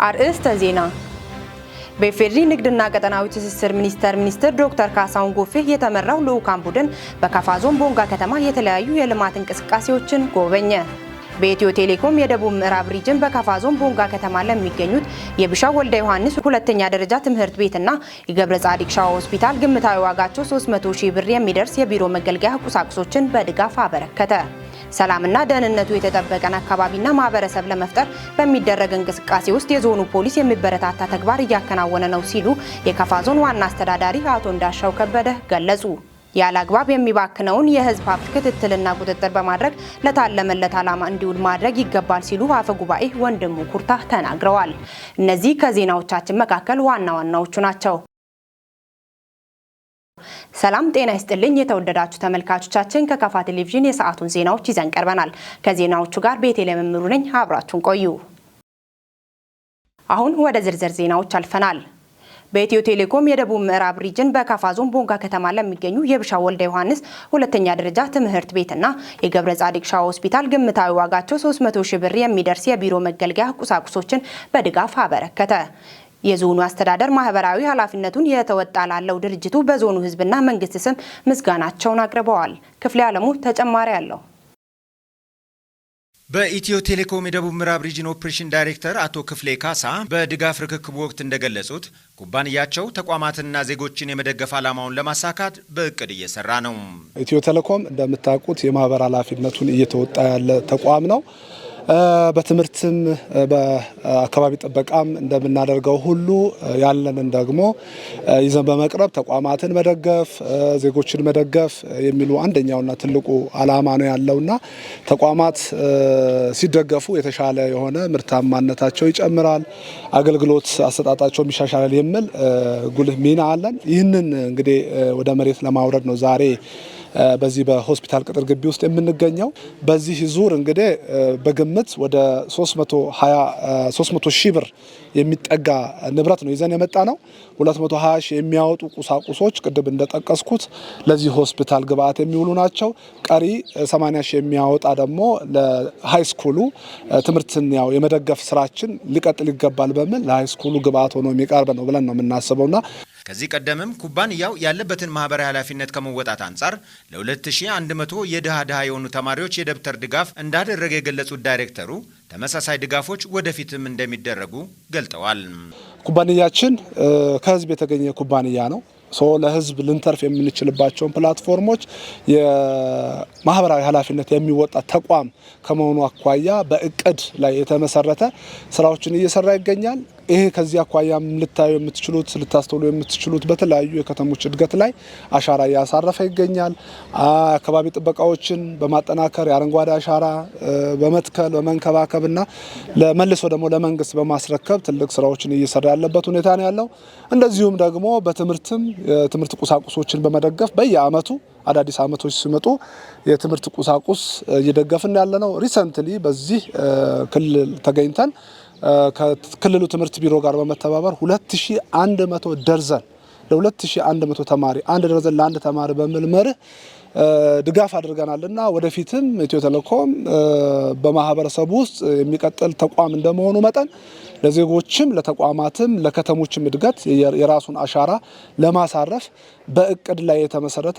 አርእስተ ዜና። በኢፌዴሪ ንግድና ቀጠናዊ ትስስር ሚኒስቴር ሚኒስትር ዶክተር ካሳሁን ጎፌ የተመራው ልዑካን ቡድን በካፋ ዞን ቦንጋ ከተማ የተለያዩ የልማት እንቅስቃሴዎችን ጎበኘ። በኢትዮ ቴሌኮም የደቡብ ምዕራብ region በካፋ ዞን ቦንጋ ከተማ ለሚገኙት የብሻው ወልደ ዮሐንስ ሁለተኛ ደረጃ ትምህርት ቤትና የገብረ ጻዲቅ ሻዋ ሆስፒታል ግምታዊ ዋጋቸው 300 ሺህ ብር የሚደርስ የቢሮ መገልገያ ቁሳቁሶችን በድጋፍ አበረከተ። ሰላምና ደህንነቱ የተጠበቀን አካባቢና ማህበረሰብ ለመፍጠር በሚደረግ እንቅስቃሴ ውስጥ የዞኑ ፖሊስ የሚበረታታ ተግባር እያከናወነ ነው ሲሉ የካፋ ዞን ዋና አስተዳዳሪ አቶ እንዳሻው ከበደ ገለጹ። ያለ አግባብ የሚባክነውን የህዝብ ሀብት ክትትልና ቁጥጥር በማድረግ ለታለመለት ዓላማ እንዲውል ማድረግ ይገባል ሲሉ አፈ ጉባኤ ወንድሙ ኩርታ ተናግረዋል። እነዚህ ከዜናዎቻችን መካከል ዋና ዋናዎቹ ናቸው። ሰላም ጤና ይስጥልኝ የተወደዳችሁ ተመልካቾቻችን፣ ከካፋ ቴሌቪዥን የሰዓቱን ዜናዎች ይዘን ቀርበናል። ከዜናዎቹ ጋር ቤቴል መምሩ ነኝ። አብራችሁን ቆዩ። አሁን ወደ ዝርዝር ዜናዎች አልፈናል። በኢትዮ ቴሌኮም የደቡብ ምዕራብ region በካፋ ዞን ቦንጋ ከተማ ለሚገኙ የብሻ ወልደ ዮሐንስ ሁለተኛ ደረጃ ትምህርት ቤትና የገብረ ጻዲቅ ሻዋ ሆስፒታል ግምታዊ ዋጋቸው 300 ሺህ ብር የሚደርስ የቢሮ መገልገያ ቁሳቁሶችን በድጋፍ አበረከተ። የዞኑ አስተዳደር ማህበራዊ ኃላፊነቱን የተወጣ ላለው ድርጅቱ በዞኑ ሕዝብና መንግስት ስም ምስጋናቸውን አቅርበዋል። ክፍሌ አለሙ ተጨማሪ አለው። በኢትዮ ቴሌኮም የደቡብ ምዕራብ region operation ዳይሬክተር አቶ ክፍሌ ካሳ በድጋፍ ርክክቡ ወቅት እንደገለጹት ኩባንያቸው ተቋማትና ዜጎችን የመደገፍ ዓላማውን ለማሳካት በእቅድ እየሰራ ነው። ኢትዮ ቴሌኮም እንደምታውቁት የማህበር ኃላፊነቱን እየተወጣ ያለ ተቋም ነው። በትምህርትም በአካባቢ ጥበቃም እንደምናደርገው ሁሉ ያለንን ደግሞ ይዘን በመቅረብ ተቋማትን መደገፍ፣ ዜጎችን መደገፍ የሚሉ አንደኛውና ትልቁ ዓላማ ነው ያለውና ተቋማት ሲደገፉ የተሻለ የሆነ ምርታማነታቸው ይጨምራል፣ አገልግሎት አሰጣጣቸውም ይሻሻላል የሚል ጉልህ ሚና አለን። ይህንን እንግዲህ ወደ መሬት ለማውረድ ነው ዛሬ በዚህ በሆስፒታል ቅጥር ግቢ ውስጥ የምንገኘው። በዚህ ዙር እንግዲህ በግምት ወደ 300 ሺህ ብር የሚጠጋ ንብረት ነው ይዘን የመጣ ነው። 220 ሺህ የሚያወጡ ቁሳቁሶች ቅድም እንደጠቀስኩት ለዚህ ሆስፒታል ግብአት የሚውሉ ናቸው። ቀሪ 80 ሺህ የሚያወጣ ደግሞ ለሃይስኩሉ ትምህርትን ያው የመደገፍ ስራችን ሊቀጥል ይገባል በሚል ለሃይስኩሉ ግብአት ሆኖ የሚቀርብ ነው ብለን ነው የምናስበውና ከዚህ ቀደምም ኩባንያው ያለበትን ማህበራዊ ኃላፊነት ከመወጣት አንጻር ለ2100 የድሃ ድሃ የሆኑ ተማሪዎች የደብተር ድጋፍ እንዳደረገ የገለጹት ዳይሬክተሩ ተመሳሳይ ድጋፎች ወደፊትም እንደሚደረጉ ገልጠዋል። ኩባንያችን ከህዝብ የተገኘ ኩባንያ ነው። ለህዝብ ልንተርፍ የምንችልባቸውን platform ኦች የማህበራዊ ኃላፊነት የሚወጣ ተቋም ከመሆኑ አኳያ በእቅድ ላይ የተመሰረተ ስራዎችን እየሰራ ይገኛል። ይሄ ከዚህ አኳያም ልታዩ የምትችሉት፣ ልታስተውሉ የምትችሉት በተለያዩ የከተሞች እድገት ላይ አሻራ እያሳረፈ ይገኛል። አካባቢ ጥበቃዎችን በማጠናከር የአረንጓዴ አሻራ በመትከል በመንከባከብና ለመልሶ ደግሞ ለመንግስት በማስረከብ ትልቅ ስራዎችን እየሰራ ያለበት ሁኔታ ነው ያለው። እንደዚሁም ደግሞ በትምህርትም የትምህርት ቁሳቁሶችን በመደገፍ በየአመቱ አዳዲስ አመቶች ሲመጡ የትምህርት ቁሳቁስ እየደገፍን ያለ ነው። Recently በዚህ ክልል ተገኝተን ከክልሉ ትምህርት ቢሮ ጋር በመተባበር 2100 ደርዘን ለ2100 ተማሪ፣ አንድ ደርዘን ለአንድ ተማሪ በሚል መርህ ድጋፍ አድርገናልና ወደፊትም ኢትዮ ቴሌኮም በማህበረሰቡ ውስጥ የሚቀጥል ተቋም እንደመሆኑ መጠን ለዜጎችም፣ ለተቋማትም፣ ለከተሞችም እድገት የራሱን አሻራ ለማሳረፍ በእቅድ ላይ የተመሰረተ፣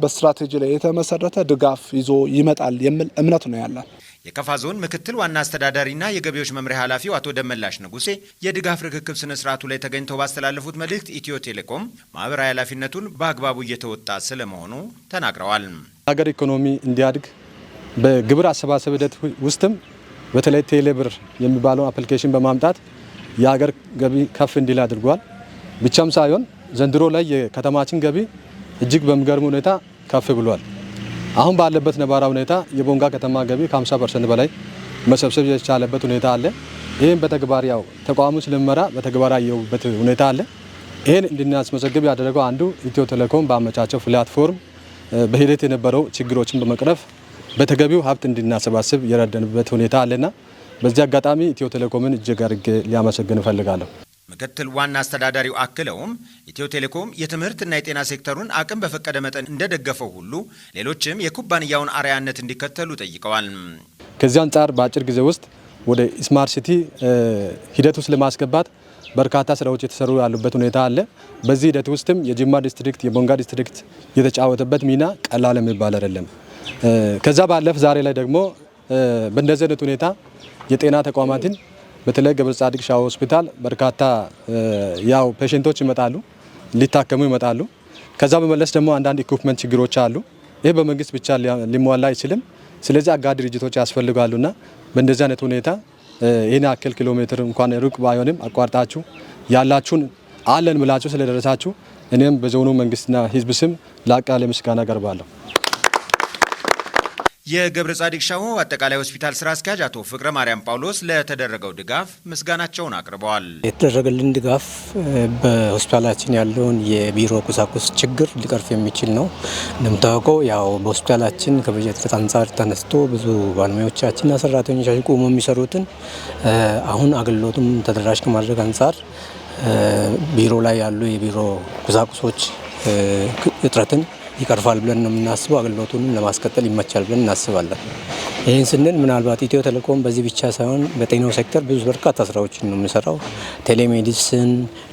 በስትራቴጂ ላይ የተመሰረተ ድጋፍ ይዞ ይመጣል የሚል እምነት ነው ያለን። የካፋ ዞን ምክትል ዋና አስተዳዳሪና የገቢዎች መምሪያ ኃላፊው አቶ ደመላሽ ንጉሴ የድጋፍ ርክክብ ስነ ስርዓቱ ላይ ተገኝተው ባስተላለፉት መልእክት ኢትዮ ቴሌኮም ማህበራዊ ኃላፊነቱን በአግባቡ እየተወጣ ስለመሆኑ ተናግረዋል። ሀገር ኢኮኖሚ እንዲያድግ በግብር አሰባሰብ ሂደት ውስጥም በተለይ ቴሌብር የሚባለውን application በማምጣት የሀገር ገቢ ከፍ እንዲል አድርጓል። ብቻም ሳይሆን ዘንድሮ ላይ የከተማችን ገቢ እጅግ በሚገርም ሁኔታ ከፍ ብሏል። አሁን ባለበት ነባራዊ ሁኔታ የቦንጋ ከተማ ገቢ ከ50% በላይ መሰብሰብ የቻለበት ሁኔታ አለ። ይህም በተግባር ያው ተቋሙ ስለመራ በተግባር ያየሁበት ሁኔታ አለ። ይህን እንድናስመዘግብ ያደረገው አንዱ ኢትዮ ቴሌኮም ባመቻቸው platform በሂደት የነበረው ችግሮችን በመቅረፍ በተገቢው ሀብት እንድናሰባስብ የረደንበት ሁኔታ አለና በዚህ አጋጣሚ ኢትዮ ቴሌኮምን እጅግ አድርጌ ሊያመሰግን እፈልጋለሁ። ምክትል ዋና አስተዳዳሪው አክለውም ኢትዮ ቴሌኮም የትምህርትና የጤና ሴክተሩን አቅም በፈቀደ መጠን እንደደገፈው ሁሉ ሌሎችም የኩባንያውን አርአያነት እንዲከተሉ ጠይቀዋል። ከዚህ አንጻር በአጭር ጊዜ ውስጥ ወደ smart city ሂደት ውስጥ ለማስገባት በርካታ ስራዎች የተሰሩ ያሉበት ሁኔታ አለ። በዚህ ሂደት ውስጥም የጅማ ዲስትሪክት፣ የቦንጋ ዲስትሪክት የተጫወተበት ሚና ቀላል የሚባል አይደለም። ከዛ ባለፈ ዛሬ ላይ ደግሞ በእንደዚህ አይነት ሁኔታ የጤና ተቋማትን በተለይ ገብረ ጻዲቅ ሻሆ ሆስፒታል በርካታ ያው patient ኦች ይመጣሉ፣ ሊታከሙ ይመጣሉ። ከዛ በመለስ ደግሞ አንዳንድ equipment ችግሮች አሉ። ይህ በመንግስት ብቻ ሊሟላ አይችልም። ስለዚህ አጋር ድርጅቶች ያስፈልጋሉና በእንደዚህ አይነት ሁኔታ ይህን ያክል ኪሎ ሜትር እንኳን ሩቅ ባይሆንም አቋርጣችሁ ያላችሁን አለን ብላችሁ ስለደረሳችሁ እኔም በዞኑ መንግስትና ህዝብ ስም ላቅ ያለ ምስጋና አቀርባለሁ። የገብረ ጻዲቅ ሻሆ አጠቃላይ ሆስፒታል ስራ አስኪያጅ አቶ ፍቅረ ማርያም ጳውሎስ ለተደረገው ድጋፍ ምስጋናቸውን አቅርበዋል። የተደረገልን ድጋፍ በሆስፒታላችን ያለውን የቢሮ ቁሳቁስ ችግር ሊቀርፍ የሚችል ነው። እንደምታወቀው ያው በሆስፒታላችን ከበጀት እጥረት አንጻር ተነስቶ ብዙ ባለሙያዎቻችንና ሰራተኞቻችን ቆመው የሚሰሩትን አሁን አገልግሎቱም ተደራሽ ከማድረግ አንጻር ቢሮ ላይ ያሉ የቢሮ ቁሳቁሶች እጥረትን ይቀርፋል ብለን ነው የምናስበው። አገልግሎቱንም ለማስቀጠል ይመቻል ብለን እናስባለን። ይህን ስንል ምናልባት ኢትዮ ቴሌኮም በዚህ ብቻ ሳይሆን በጤናው ሴክተር ብዙ በርካታ ስራዎችን ነው የምንሰራው። Telemedicine፣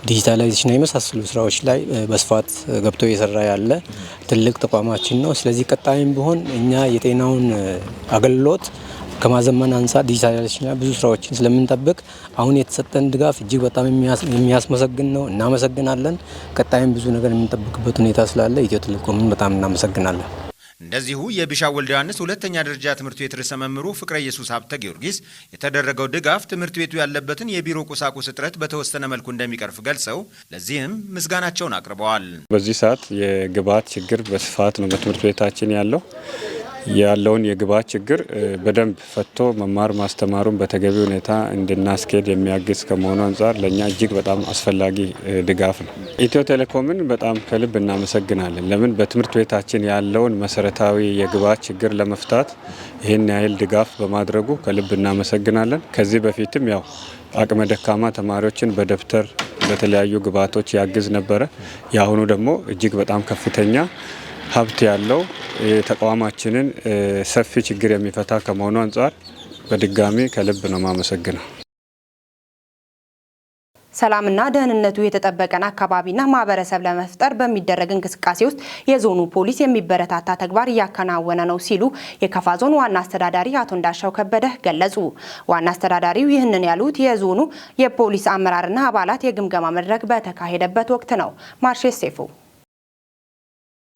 digitalization የመሳሰሉ ስራዎች ላይ በስፋት ገብቶ እየሰራ ያለ ትልቅ ተቋማችን ነው። ስለዚህ ቀጣይም ቢሆን እኛ የጤናውን አገልግሎት ከማዘመን አንጻር digitalization ላይ ብዙ ስራዎችን ስለምንጠብቅ አሁን የተሰጠን ድጋፍ እጅግ በጣም የሚያስመሰግን ነው። እናመሰግናለን። ቀጣይም ብዙ ነገር የምንጠብቅበት ሁኔታ ስላለ ኢትዮ ቴሌኮምን በጣም እናመሰግናለን። እንደዚሁ የቢሻ ወልደ ዮሐንስ ሁለተኛ ደረጃ ትምህርት ቤት ርዕሰ መምህሩ ፍቅረ ኢየሱስ ሀብተ ጊዮርጊስ የተደረገው ድጋፍ ትምህርት ቤቱ ያለበትን የቢሮ ቁሳቁስ እጥረት በተወሰነ መልኩ እንደሚቀርፍ ገልጸው ለዚህም ምስጋናቸውን አቅርበዋል። በዚህ ሰዓት የግብዓት ችግር በስፋት ነው በትምህርት ቤታችን ያለውን የግብዓት ችግር በደንብ ፈቶ መማር ማስተማሩን በተገቢ ሁኔታ እንድናስኬድ የሚያግዝ ከመሆኑ አንጻር ለእኛ እጅግ በጣም አስፈላጊ ድጋፍ ነው። ኢትዮ ቴሌኮምን በጣም ከልብ እናመሰግናለን። ለምን በትምህርት ቤታችን ያለውን መሰረታዊ የግብዓት ችግር ለመፍታት ይህን ያህል ድጋፍ በማድረጉ ከልብ እናመሰግናለን። ከዚህ በፊትም ያው አቅመ ደካማ ተማሪዎችን በደብተር በተለያዩ ግብዓቶች ያግዝ ነበረ። የአሁኑ ደግሞ እጅግ በጣም ከፍተኛ ሀብት ያለው የተቋማችንን ሰፊ ችግር የሚፈታ ከመሆኑ አንጻር በድጋሚ ከልብ ነው ማመሰግነው። ሰላምና ደህንነቱ የተጠበቀን አካባቢና ማህበረሰብ ለመፍጠር በሚደረግ እንቅስቃሴ ውስጥ የዞኑ ፖሊስ የሚበረታታ ተግባር እያከናወነ ነው ሲሉ የከፋ ዞን ዋና አስተዳዳሪ አቶ እንዳሻው ከበደ ገለጹ። ዋና አስተዳዳሪው ይህንን ያሉት የዞኑ የፖሊስ አመራርና አባላት የግምገማ መድረክ በተካሄደበት ወቅት ነው። ማርሼ ሴፉ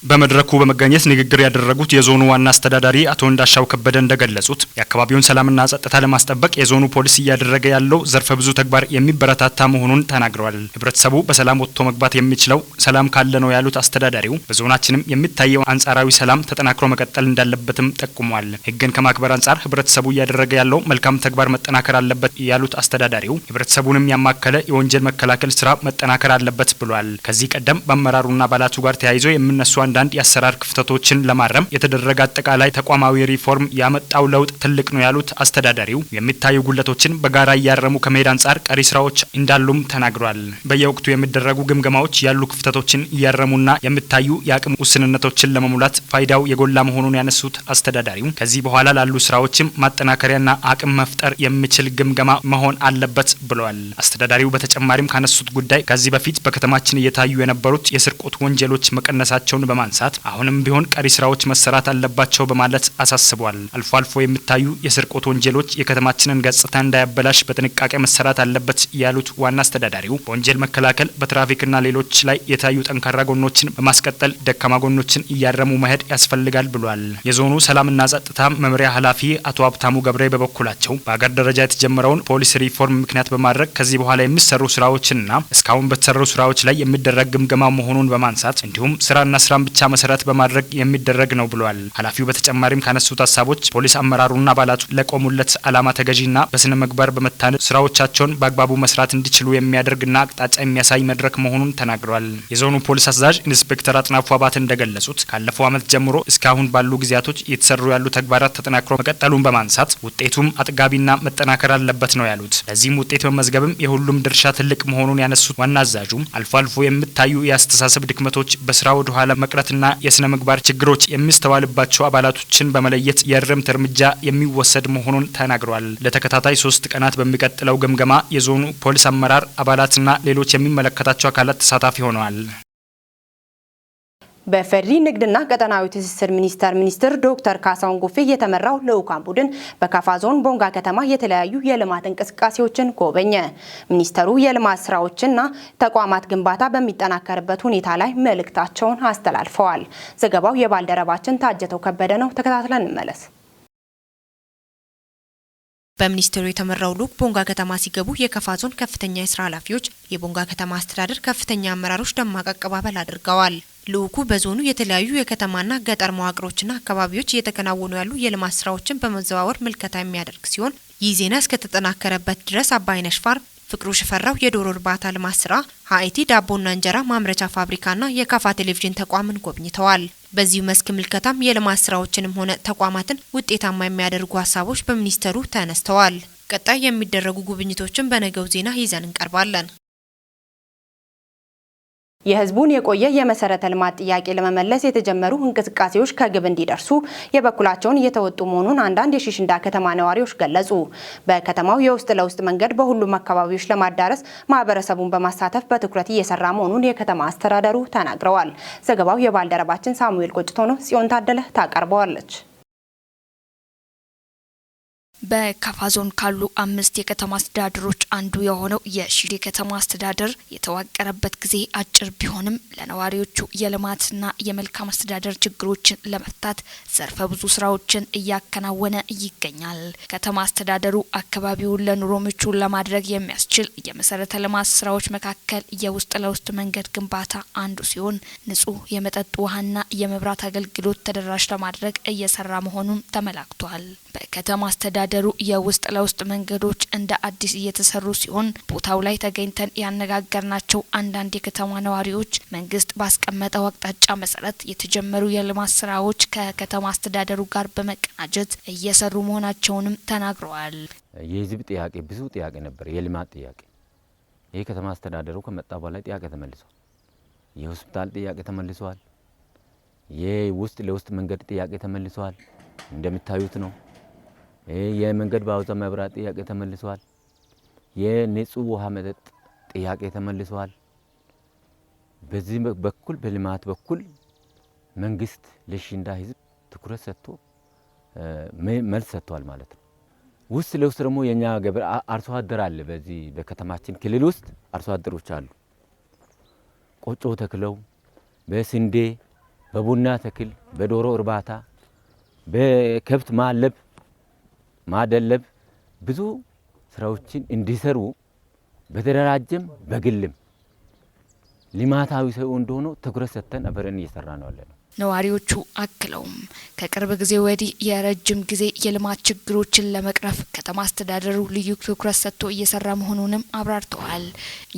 በመድረኩ በመገኘት ንግግር ያደረጉት የዞኑ ዋና አስተዳዳሪ አቶ እንዳሻው ከበደ እንደገለጹት የአካባቢውን ሰላምና ጸጥታ ለማስጠበቅ የዞኑ ፖሊስ እያደረገ ያለው ዘርፈ ብዙ ተግባር የሚበረታታ መሆኑን ተናግረዋል። ህብረተሰቡ በሰላም ወጥቶ መግባት የሚችለው ሰላም ካለ ነው ያሉት አስተዳዳሪው በዞናችንም የሚታየው አንጻራዊ ሰላም ተጠናክሮ መቀጠል እንዳለበትም ጠቁሟል። ህግን ከማክበር አንጻር ህብረተሰቡ እያደረገ ያለው መልካም ተግባር መጠናከር አለበት ያሉት አስተዳዳሪው ህብረተሰቡንም ያማከለ የወንጀል መከላከል ስራ መጠናከር አለበት ብሏል። ከዚህ ቀደም በአመራሩና አባላቱ ጋር ተያይዞ የሚነሱ አንዳንድ የአሰራር ክፍተቶችን ለማረም የተደረገ አጠቃላይ ተቋማዊ ሪፎርም ያመጣው ለውጥ ትልቅ ነው ያሉት አስተዳዳሪው የሚታዩ ጉድለቶችን በጋራ እያረሙ ከመሄድ አንጻር ቀሪ ስራዎች እንዳሉም ተናግሯል። በየወቅቱ የሚደረጉ ግምገማዎች ያሉ ክፍተቶችን እያረሙና የሚታዩ የአቅም ውስንነቶችን ለመሙላት ፋይዳው የጎላ መሆኑን ያነሱት አስተዳዳሪው ከዚህ በኋላ ላሉ ስራዎችም ማጠናከሪያና አቅም መፍጠር የሚችል ግምገማ መሆን አለበት ብለዋል። አስተዳዳሪው በተጨማሪም ካነሱት ጉዳይ ከዚህ በፊት በከተማችን እየታዩ የነበሩት የስርቆት ወንጀሎች መቀነሳቸውን በማንሳት አሁንም ቢሆን ቀሪ ስራዎች መሰራት አለባቸው በማለት አሳስቧል። አልፎ አልፎ የሚታዩ የስርቆት ወንጀሎች የከተማችንን ገጽታ እንዳያበላሽ በጥንቃቄ መሰራት አለበት ያሉት ዋና አስተዳዳሪው በወንጀል መከላከል፣ በትራፊክና ሌሎች ላይ የታዩ ጠንካራ ጎኖችን በማስቀጠል ደካማ ጎኖችን እያረሙ መሄድ ያስፈልጋል ብሏል። የዞኑ ሰላምና ጸጥታ መምሪያ ኃላፊ አቶ ሀብታሙ ገብሬ በበኩላቸው በአገር ደረጃ የተጀመረውን ፖሊስ ሪፎርም ምክንያት በማድረግ ከዚህ በኋላ የሚሰሩ ስራዎችንና እስካሁን በተሰሩ ስራዎች ላይ የሚደረግ ግምገማ መሆኑን በማንሳት እንዲሁም ስራና ስራን ብቻ መሰረት በማድረግ የሚደረግ ነው ብሏል። ኃላፊው በተጨማሪም ካነሱት ሀሳቦች ፖሊስ አመራሩና አባላቱ ለቆሙለት ዓላማ ተገዢና በስነ ምግባር በመታነጽ ስራዎቻቸውን በአግባቡ መስራት እንዲችሉ የሚያደርግና አቅጣጫ የሚያሳይ መድረክ መሆኑን ተናግረዋል። የዞኑ ፖሊስ አዛዥ ኢንስፔክተር አጥናፉ አባት እንደገለጹት ካለፈው ዓመት ጀምሮ እስካሁን ባሉ ጊዜያቶች እየተሰሩ ያሉ ተግባራት ተጠናክሮ መቀጠሉን በማንሳት ውጤቱም አጥጋቢና መጠናከር አለበት ነው ያሉት። ለዚህም ውጤት መመዝገብም የሁሉም ድርሻ ትልቅ መሆኑን ያነሱት ዋና አዛዡ አልፎ አልፎ የሚታዩ የአስተሳሰብ ድክመቶች በስራ ወደ ኋላ መቅረት ውጥረትና የስነ ምግባር ችግሮች የሚስተዋልባቸው አባላቶችን በመለየት የእርምት እርምጃ የሚወሰድ መሆኑን ተናግረዋል። ለተከታታይ 3 ቀናት በሚቀጥለው ግምገማ የዞኑ ፖሊስ አመራር አባላትና ሌሎች የሚመለከታቸው አካላት ተሳታፊ ሆነዋል። በኢፌዴሪ ንግድና ቀጠናዊ ትስስር ሚኒስቴር ሚኒስትር ዶክተር ካሳሁን ጎፌ የተመራው ልዑካን ቡድን በካፋ ዞን ቦንጋ ከተማ የተለያዩ የልማት እንቅስቃሴዎችን ጎበኘ። ሚኒስተሩ የልማት ስራዎችና ተቋማት ግንባታ በሚጠናከርበት ሁኔታ ላይ መልእክታቸውን አስተላልፈዋል። ዘገባው የባልደረባችን ታጀተው ከበደ ነው። ተከታትለን እንመለስ። በሚኒስቴሩ የተመራው ልዑክ ቦንጋ ከተማ ሲገቡ የከፋ ዞን ከፍተኛ የስራ ኃላፊዎች፣ የቦንጋ ከተማ አስተዳደር ከፍተኛ አመራሮች ደማቅ አቀባበል አድርገዋል። ልዑኩ በዞኑ የተለያዩ የከተማና ገጠር መዋቅሮችና አካባቢዎች እየተከናወኑ ያሉ የልማት ስራዎችን በመዘዋወር ምልከታ የሚያደርግ ሲሆን፣ ይህ ዜና እስከተጠናከረበት ድረስ አባይነሽ ፋርም፣ ፍቅሩ ሽፈራው የዶሮ እርባታ ልማት ስራ፣ ሀይቲ ዳቦና እንጀራ ማምረቻ ፋብሪካና የካፋ ቴሌቪዥን ተቋምን ጎብኝተዋል። በዚሁ መስክ ምልከታም የልማት ስራዎችንም ሆነ ተቋማትን ውጤታማ የሚያደርጉ ሀሳቦች በሚኒስተሩ ተነስተዋል። ቀጣይ የሚደረጉ ጉብኝቶችን በነገው ዜና ይዘን እንቀርባለን። የህዝቡን የቆየ የመሰረተ ልማት ጥያቄ ለመመለስ የተጀመሩ እንቅስቃሴዎች ከግብ እንዲደርሱ የበኩላቸውን እየተወጡ መሆኑን አንዳንድ የሺሽንዳ ከተማ ነዋሪዎች ገለጹ። በከተማው የውስጥ ለውስጥ መንገድ በሁሉም አካባቢዎች ለማዳረስ ማህበረሰቡን በማሳተፍ በትኩረት እየሰራ መሆኑን የከተማ አስተዳደሩ ተናግረዋል። ዘገባው የባልደረባችን ሳሙኤል ቆጭቶ ነው። ጽዮን ታደለ ታቀርበዋለች። በካፋ ዞን ካሉ አምስት የከተማ አስተዳደሮች አንዱ የሆነው የሺሬ ከተማ አስተዳደር የተዋቀረበት ጊዜ አጭር ቢሆንም ለነዋሪዎቹ የልማትና የመልካም አስተዳደር ችግሮችን ለመፍታት ዘርፈ ብዙ ስራዎችን እያከናወነ ይገኛል። ከተማ አስተዳደሩ አካባቢውን ለኑሮ ምቹ ለማድረግ የሚያስችል የመሰረተ ልማት ስራዎች መካከል የውስጥ ለውስጥ መንገድ ግንባታ አንዱ ሲሆን፣ ንጹህ የመጠጥ ውሃና የመብራት አገልግሎት ተደራሽ ለማድረግ እየሰራ መሆኑም ተመላክቷል። በከተማ አስተዳደሩ የውስጥ ለውስጥ መንገዶች እንደ አዲስ እየተሰሩ ሲሆን፣ ቦታው ላይ ተገኝተን ያነጋገርናቸው አንዳንድ የከተማ ነዋሪዎች መንግስት ባስቀመጠው አቅጣጫ መሰረት የተጀመሩ የልማት ስራዎች ከከተማ አስተዳደሩ ጋር በመቀናጀት እየሰሩ መሆናቸውንም ተናግረዋል። የህዝብ ጥያቄ ብዙ ጥያቄ ነበር፣ የልማት ጥያቄ። ይህ ከተማ አስተዳደሩ ከመጣ በኋላ ጥያቄ ተመልሷል። የሆስፒታል ጥያቄ ተመልሷል። የውስጥ ለውስጥ መንገድ ጥያቄ ተመልሷል። እንደምታዩት ነው። የመንገድ ባውዛ መብራት ጥያቄ ተመልሷል። የንጹህ ውሃ መጠጥ ጥያቄ ተመልሷል። በዚህ በኩል በልማት በኩል መንግስት ለሽንዳ ህዝብ ትኩረት ሰጥቶ መልስ ሰጥቷል ማለት ነው። ውስጥ ለውስጥ ደግሞ የኛ ገበሬ አርሶ አደር አለ። በዚህ በከተማችን ክልል ውስጥ አርሶ አደሮች አሉ። ቆጮ ተክለው፣ በስንዴ፣ በቡና ተክል፣ በዶሮ እርባታ፣ በከብት ማለብ ማደለብ ብዙ ስራዎችን እንዲሰሩ በተደራጀም በግልም ልማታዊ ሰው እንደሆነ ትኩረት ሰጥተን አብረን እየሰራ ነው ያለነው። ነዋሪዎቹ አክለውም ከቅርብ ጊዜ ወዲህ የረጅም ጊዜ የልማት ችግሮችን ለመቅረፍ ከተማ አስተዳደሩ ልዩ ትኩረት ሰጥቶ እየሰራ መሆኑንም አብራርተዋል።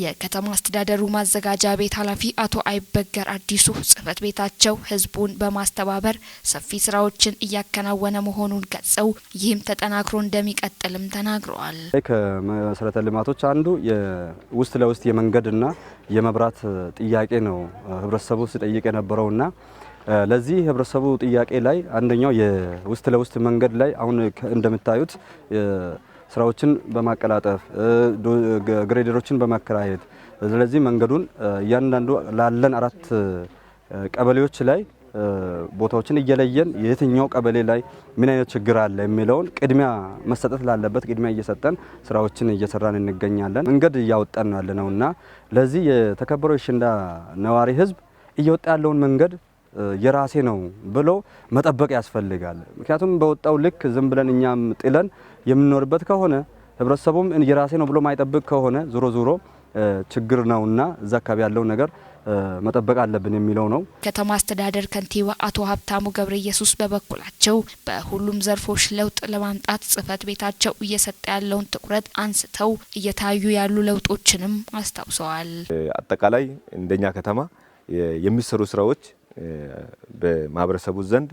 የከተማ አስተዳደሩ ማዘጋጃ ቤት ኃላፊ አቶ አይበገር አዲሱ ጽህፈት ቤታቸው ህዝቡን በማስተባበር ሰፊ ስራዎችን እያከናወነ መሆኑን ገልጸው፣ ይህም ተጠናክሮ እንደሚቀጥልም ተናግረዋል። ከመሰረተ ልማቶች አንዱ የውስጥ ለውስጥ የመንገድና የመብራት ጥያቄ ነው ህብረተሰቡ ሲጠይቅ የነበረውና ለዚህ ህብረተሰቡ ጥያቄ ላይ አንደኛው የውስጥ ለውስጥ መንገድ ላይ አሁን እንደምታዩት ስራዎችን በማቀላጠፍ፣ ግሬደሮችን በማከራየት፣ ስለዚህ መንገዱን እያንዳንዱ ላለን አራት ቀበሌዎች ላይ ቦታዎችን እየለየን የትኛው ቀበሌ ላይ ምን አይነት ችግር አለ የሚለውን ቅድሚያ መሰጠት ላለበት ቅድሚያ እየሰጠን ስራዎችን እየሰራን እንገኛለን። መንገድ እያወጣን ነው ያለነውና ለዚህ የተከበረው የሽንዳ ነዋሪ ህዝብ እየወጣ ያለውን መንገድ የራሴ ነው ብሎ መጠበቅ ያስፈልጋል። ምክንያቱም በወጣው ልክ ዝም ብለን እኛም ጥለን የምንኖርበት ከሆነ፣ ህብረተሰቡም የራሴ ነው ብሎ ማይጠብቅ ከሆነ ዞሮ ዞሮ ችግር ነውና እዛ አካባቢ ያለው ነገር መጠበቅ አለብን የሚለው ነው። ከተማ አስተዳደር ከንቲባ አቶ ሀብታሙ ገብረ ኢየሱስ በበኩላቸው በሁሉም ዘርፎች ለውጥ ለማምጣት ጽህፈት ቤታቸው እየሰጠ ያለውን ትኩረት አንስተው እየታዩ ያሉ ለውጦችንም አስታውሰዋል። አጠቃላይ እንደኛ ከተማ የሚሰሩ ስራዎች በማህበረሰቡ ዘንድ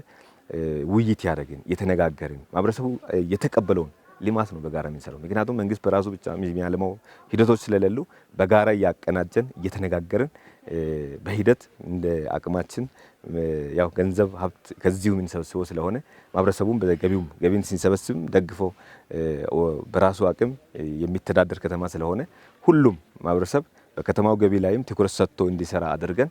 ውይይት ያደረግን፣ የተነጋገርን፣ ማህበረሰቡ የተቀበለውን ልማት ነው በጋራ የምንሰራው። ምክንያቱም መንግስት በራሱ ብቻ የሚያለማው ሂደቶች ስለሌሉ በጋራ እያቀናጀን፣ እየተነጋገርን በሂደት እንደ አቅማችን ያው ገንዘብ ሀብት ከዚሁ የምንሰበስበው ስለሆነ ማህበረሰቡም በገቢው ገቢን ሲንሰበስብ ደግፎ በራሱ አቅም የሚተዳደር ከተማ ስለሆነ ሁሉም ማህበረሰብ በከተማው ገቢ ላይም ትኩረት ሰጥቶ እንዲሰራ አድርገን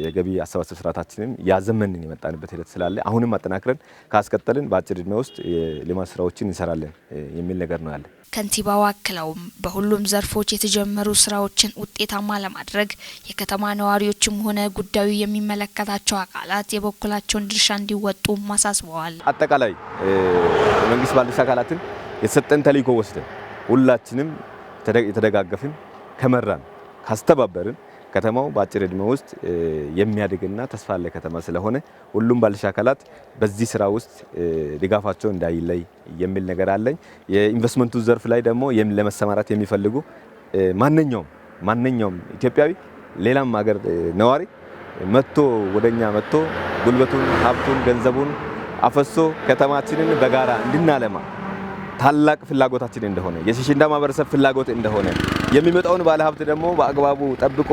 የገቢ አሰባሰብ ስርዓታችንን ያዘመንን የመጣንበት ሂደት ስላለ አሁንም አጠናክረን ካስቀጠልን በአጭር እድሜ ውስጥ የልማት ስራዎችን እንሰራለን የሚል ነገር ነው ያለ። ከንቲባው አክለውም በሁሉም ዘርፎች የተጀመሩ ስራዎችን ውጤታማ ለማድረግ የከተማ ነዋሪዎችም ሆነ ጉዳዩ የሚመለከታቸው አካላት የበኩላቸውን ድርሻ እንዲወጡ አሳስበዋል። አጠቃላይ መንግስት ባለድርሻ አካላትን የተሰጠን ተልዕኮ ወስደን ሁላችንም የተደጋገፍን ከመራን ካስተባበርን ከተማው በአጭር እድሜ ውስጥ የሚያድግና ተስፋ ያለ ከተማ ስለሆነ ሁሉም ባለድርሻ አካላት በዚህ ስራ ውስጥ ድጋፋቸው እንዳይለይ የሚል ነገር አለኝ። የኢንቨስትመንቱ ዘርፍ ላይ ደግሞ ለመሰማራት የሚፈልጉ ማንኛውም ኢትዮጵያዊ ሌላም ሀገር ነዋሪ መጥቶ ወደኛ መጥቶ ጉልበቱን፣ ሀብቱን፣ ገንዘቡን አፈሶ ከተማችንን በጋራ እንድናለማ ታላቅ ፍላጎታችን እንደሆነ የሽሽንዳ ማህበረሰብ ፍላጎት እንደሆነ የሚመጣውን ባለሀብት ደግሞ በአግባቡ ጠብቆ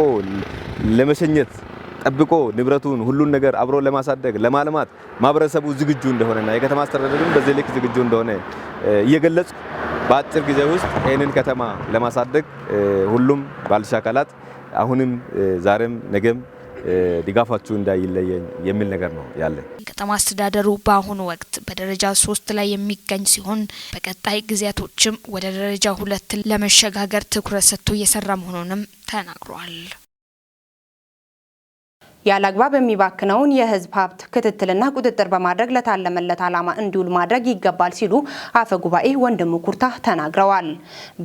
ለመሸኘት ጠብቆ ንብረቱን ሁሉን ነገር አብሮ ለማሳደግ ለማልማት ማህበረሰቡ ዝግጁ እንደሆነና የከተማ አስተዳደሩም በዚህ ልክ ዝግጁ እንደሆነ እየገለጽኩ በአጭር ጊዜ ውስጥ ይህንን ከተማ ለማሳደግ ሁሉም ባለድርሻ አካላት አሁንም ዛሬም ነገም ድጋፋችሁ እንዳይለየኝ የሚል ነገር ነው ያለ። ከተማ አስተዳደሩ በአሁኑ ወቅት በደረጃ 3 ላይ የሚገኝ ሲሆን በቀጣይ ጊዜያቶችም ወደ ደረጃ 2 ለመሸጋገር ትኩረት ሰጥቶ እየሰራ መሆኑንም ተናግሯል። ያለአግባብ የሚባክነውን የህዝብ ሀብት ክትትልና ቁጥጥር በማድረግ ለታለመለት ዓላማ እንዲውል ማድረግ ይገባል ሲሉ አፈ ጉባኤ ወንድሙ ኩርታ ተናግረዋል።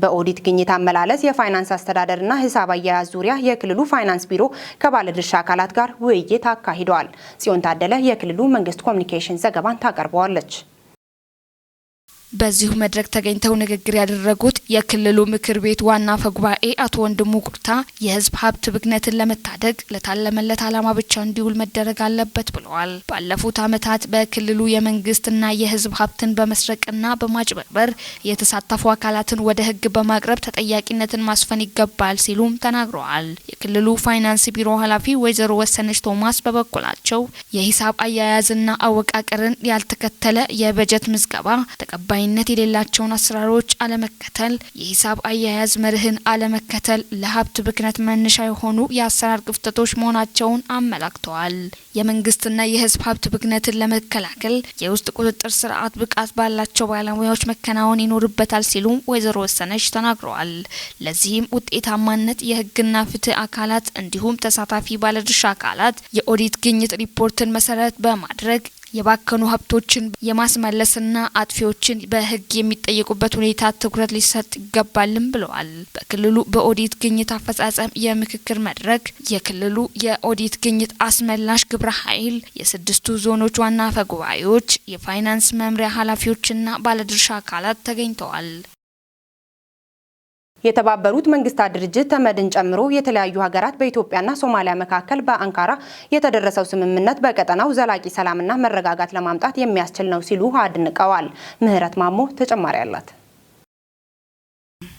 በኦዲት ግኝት አመላለስ የፋይናንስ አስተዳደርና ሂሳብ አያያዝ ዙሪያ የክልሉ ፋይናንስ ቢሮ ከባለድርሻ አካላት ጋር ውይይት አካሂደዋል። ጽዮን ታደለ የክልሉ መንግስት ኮሚኒኬሽን ዘገባን ታቀርበዋለች። በዚሁ መድረክ ተገኝተው ንግግር ያደረጉት የክልሉ ምክር ቤት ዋና አፈ ጉባኤ አቶ ወንድሙ ኩርታ የህዝብ ሀብት ብክነትን ለመታደግ ለታለመለት ዓላማ ብቻ እንዲውል መደረግ አለበት ብለዋል። ባለፉት ዓመታት በክልሉ የመንግስትና የህዝብ ሀብትን በመስረቅና በማጭበርበር የተሳተፉ አካላትን ወደ ህግ በማቅረብ ተጠያቂነትን ማስፈን ይገባል ሲሉም ተናግረዋል። የክልሉ ፋይናንስ ቢሮ ኃላፊ ወይዘሮ ወሰነች ቶማስ በበኩላቸው የሂሳብ አያያዝና አወቃቀርን ያልተከተለ የበጀት ምዝገባ፣ ተቀባይነት የሌላቸውን አሰራሮች አለመከተል፣ የሂሳብ አያያዝ መርህን አለመከተል ለሀብት ብክነት መነሻ የሆኑ የአሰራር ክፍተቶች መሆናቸውን አመላክተዋል። የመንግስትና የህዝብ ሀብት ብክነትን ለመከላከል የውስጥ ቁጥጥር ስርዓት ብቃት ባላቸው ባለሙያዎች መከናወን ይኖርበታል ሲሉ ወይዘሮ ወሰነች ተናግረዋል። ለዚህም ውጤታማነት የህግና ፍትህ አካላት እንዲሁም ተሳታፊ ባለድርሻ አካላት የኦዲት ግኝት ሪፖርትን መሰረት በማድረግ የባከኑ ሀብቶችን የማስመለስና አጥፊዎችን በህግ የሚጠየቁበት ሁኔታ ትኩረት ሊሰጥ ይገባልም ብለዋል። በክልሉ በኦዲት ግኝት አፈጻጸም የምክክር መድረክ የክልሉ የኦዲት ግኝት አስመላሽ ግብረ ኃይል፣ የ6ቱ ዞኖች ዋና አፈ ጉባኤዎች፣ የፋይናንስ መምሪያ ኃላፊዎችና ባለድርሻ አካላት ተገኝተዋል። የተባበሩት መንግስታት ድርጅት ተመድን ጨምሮ የተለያዩ ሀገራት በኢትዮጵያና ሶማሊያ መካከል በአንካራ የተደረሰው ስምምነት በቀጠናው ዘላቂ ሰላምና መረጋጋት ለማምጣት የሚያስችል ነው ሲሉ አድንቀዋል። ምህረት ማሞ ተጨማሪ አላት።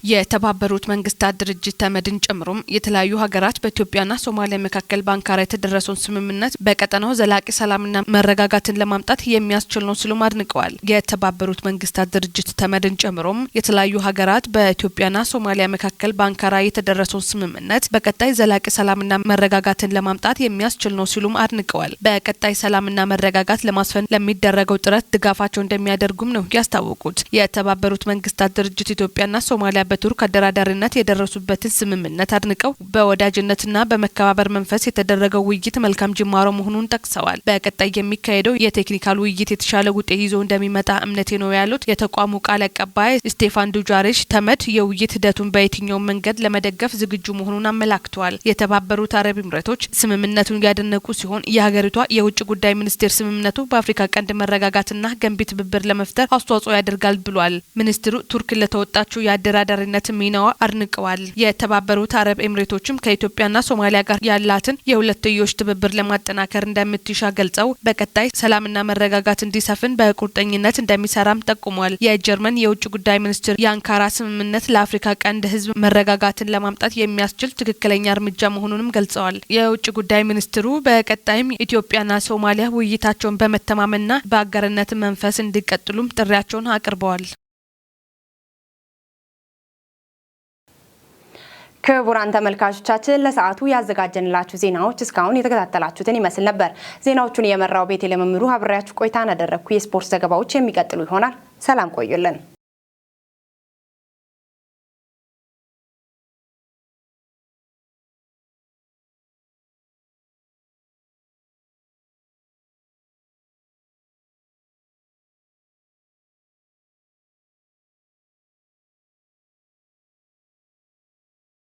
የተባበሩት መንግስታት ድርጅት ተመድን ጨምሮም የተለያዩ ሀገራት በኢትዮጵያና ሶማሊያ መካከል በአንካራ የተደረሰውን ስምምነት በቀጠናው ዘላቂ ሰላምና መረጋጋትን ለማምጣት የሚያስችል ነው ሲሉም አድንቀዋል። የተባበሩት መንግስታት ድርጅት ተመድን ጨምሮም የተለያዩ ሀገራት በኢትዮጵያና ሶማሊያ መካከል በአንካራ የተደረሰውን ስምምነት በቀጣይ ዘላቂ ሰላምና መረጋጋትን ለማምጣት የሚያስችል ነው ሲሉም አድንቀዋል። በቀጣይ ሰላምና መረጋጋት ለማስፈን ለሚደረገው ጥረት ድጋፋቸው እንደሚያደርጉም ነው ያስታወቁት። የተባበሩት መንግስታት ድርጅት ኢትዮጵያና ሶማሊያ በቱርክ አደራዳሪነት የደረሱበትን ስምምነት አድንቀው በወዳጅነትና በመከባበር መንፈስ የተደረገው ውይይት መልካም ጅማሮ መሆኑን ጠቅሰዋል። በቀጣይ የሚካሄደው የቴክኒካል ውይይት የተሻለ ውጤት ይዞ እንደሚመጣ እምነቴ ነው ያሉት የተቋሙ ቃል አቀባይ ስቴፋን ዱጃሪሽ ተመድ የውይይት ሂደቱን በየትኛው መንገድ ለመደገፍ ዝግጁ መሆኑን አመላክተዋል። የተባበሩት አረብ ኤምሬቶች ስምምነቱን ያደነቁ ሲሆን የሀገሪቷ የውጭ ጉዳይ ሚኒስቴር ስምምነቱ በአፍሪካ ቀንድ መረጋጋትና ገንቢ ትብብር ለመፍጠር አስተዋጽኦ ያደርጋል ብሏል። ሚኒስትሩ ቱርክ ለተወጣችው የአደራዳሪነት በአደራዳሪነት ሚናዋ አድንቀዋል። የተባበሩት አረብ ኤምሬቶችም ከኢትዮጵያና ሶማሊያ ጋር ያላትን የሁለትዮሽ ትብብር ለማጠናከር እንደምትሻ ገልጸው በቀጣይ ሰላምና መረጋጋት እንዲሰፍን በቁርጠኝነት እንደሚሰራም ጠቁሟል። የጀርመን የውጭ ጉዳይ ሚኒስትር የአንካራ ስምምነት ለአፍሪካ ቀንድ ሕዝብ መረጋጋትን ለማምጣት የሚያስችል ትክክለኛ እርምጃ መሆኑንም ገልጸዋል። የውጭ ጉዳይ ሚኒስትሩ በቀጣይም ኢትዮጵያና ሶማሊያ ውይይታቸውን በመተማመንና በአጋርነት መንፈስ እንዲቀጥሉም ጥሪያቸውን አቅርበዋል። ክቡራን ተመልካቾቻችን፣ ለሰዓቱ ያዘጋጀንላችሁ ዜናዎች እስካሁን የተከታተላችሁትን ይመስል ነበር። ዜናዎቹን የመራው ቤቴ ለመምሩ አብሬያችሁ ቆይታን አደረግኩ። የስፖርት ዘገባዎች የሚቀጥሉ ይሆናል። ሰላም ቆዩልን።